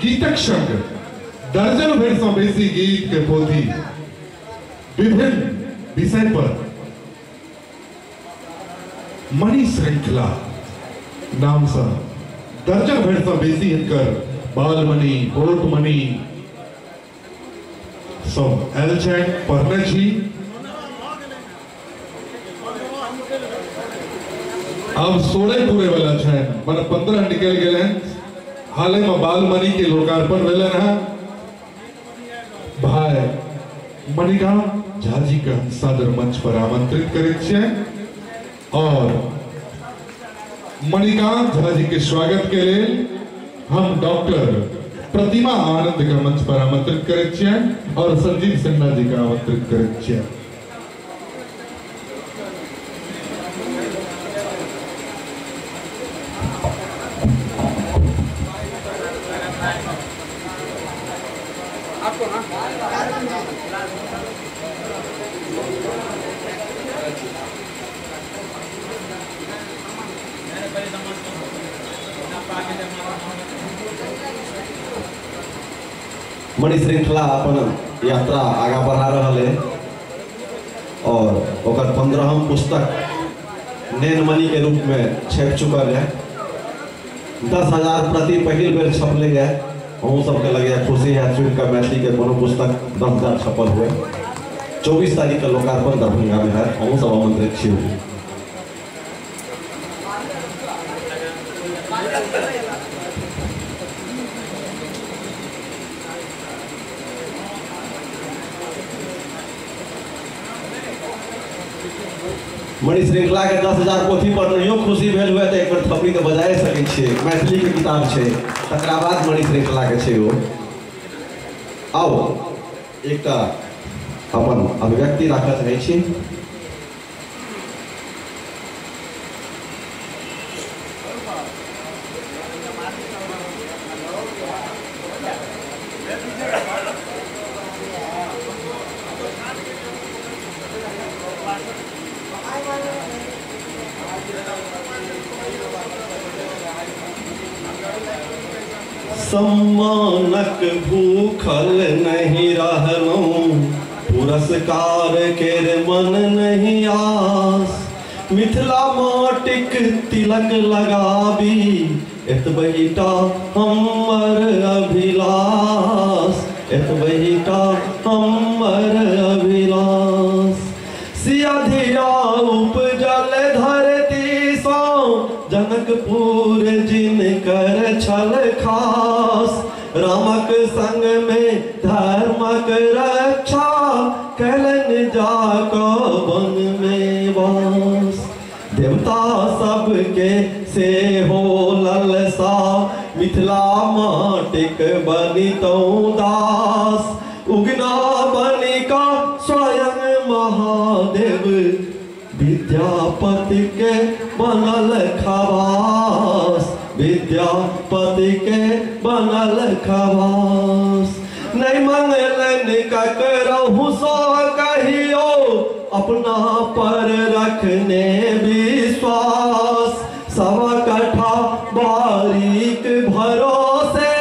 गीतक संग दर्जन भरि सँ बेसी गीत के पोथी विभिन्न विषय पर मणि श्रृंखला नाम सँ दर्जन भरि सँ बेसी हिनकर बालमणि, पोटमणि सब आयल छनि, पढ़ने छी। आब 16 पूरे वाला छनि, माने 15 निकलि गेलनि। हाले में बालमणि के लोकार्पण भेलनि हैं। भाई मणिकांत झा जी के हम सादर मंच पर आमंत्रित करैत छियनि और मणिकांत झा जी के स्वागत के लेल हम डॉक्टर प्रतिमा आनंद के मंच पर आमंत्रित करैत छियनि और संजीव सिन्हा जी के आमंत्रित करैत छियनि। मणि श्रृंखला अपन यात्रा आगा बढ़ा रहा है और ओकर 15वां पुस्तक नैनमणि के रूप में छपि चुकल है। 10,000 प्रति पहिल बेर छपले है। अहूँ सबके लगे खुशी है सुन कर मैथिली के कोनो पुस्तक 10,000 छपल हुए। 24 तारीख का लोकार्पण दरभंगा में है, अहूँ सब आमंत्रित छी। मणि श्रृंखला के 10,000 पोथी पर नहियो खुशी भेल हुए तो एक बेर थपड़ी के बजाए सकै छियै। मैथिली के किताब छै, तकरा बाद मणि श्रृंखला के छै ओ। आउ एकटा अपन अभिव्यक्ति राखऽ चाहै छी। सम्मानक भूखल नहीं रहलहुँ, पुरस्कार केर मन नहीं आस, मिथिला माटिक तिलक लगाबी एतबहिटा हमर अभिलाष, एतबहिटा हमर अभिलाष। सिया धिया उपजल धरती सँ, जनकपुर जिनकर छल खास, रामक संग में धर्मक रक्षा कैलन जाकऽ वन में वास। देवता सबके सेहो ललसा, मिथिला माटिक बनितहुँ दास, उगना बनिका स्वयं महादेव, विद्यापति के बनल खवास, विद्यापति के बनल खवास। नहीं मंगलनि ककरहु सो कहियो, अपना पर रखने विश्वास, सब कठा बारीक भरोसे,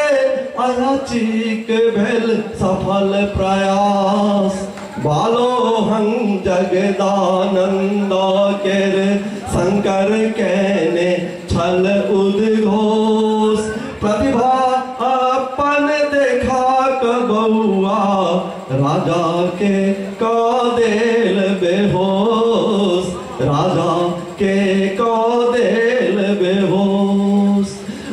अयाचीक भेल सफल प्रयास। बालोहं जगदानंद केर, शंकर केने छल उद्घोष, प्रतिभा अपन देखा बउआ, राजा के क देल बेहोश, राजा के क देल बेहोश।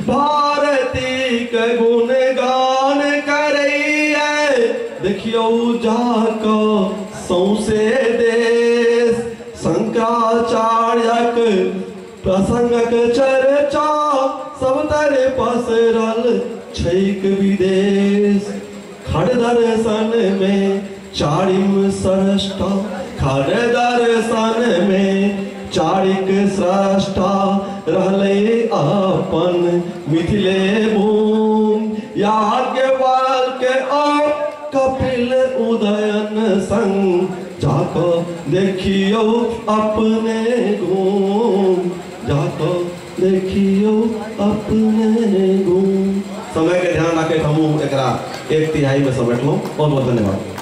भारती के गुणगान करैया, देखियौ जाकऽ सौंसे देश, शंकराचार्यक प्रसंगक चर्चा सब तर पसरल छैक विदेश। खड़ दर्शन में चारिम स्रष्टा, खड़ दर्शन में चारिक स्रष्टा, रहलै अपन मिथिले भूमि। याज्ञवल्क्य आ कपिल उदयन संग, जाकऽ देखियौ अपने घूम, जाकऽ देखियौ अपने घूम। समय के ध्यान रखैत हमहूँ हमहूँ एकरा 1/3 में समेटलहुँ। बहुत बहुत धन्यवाद।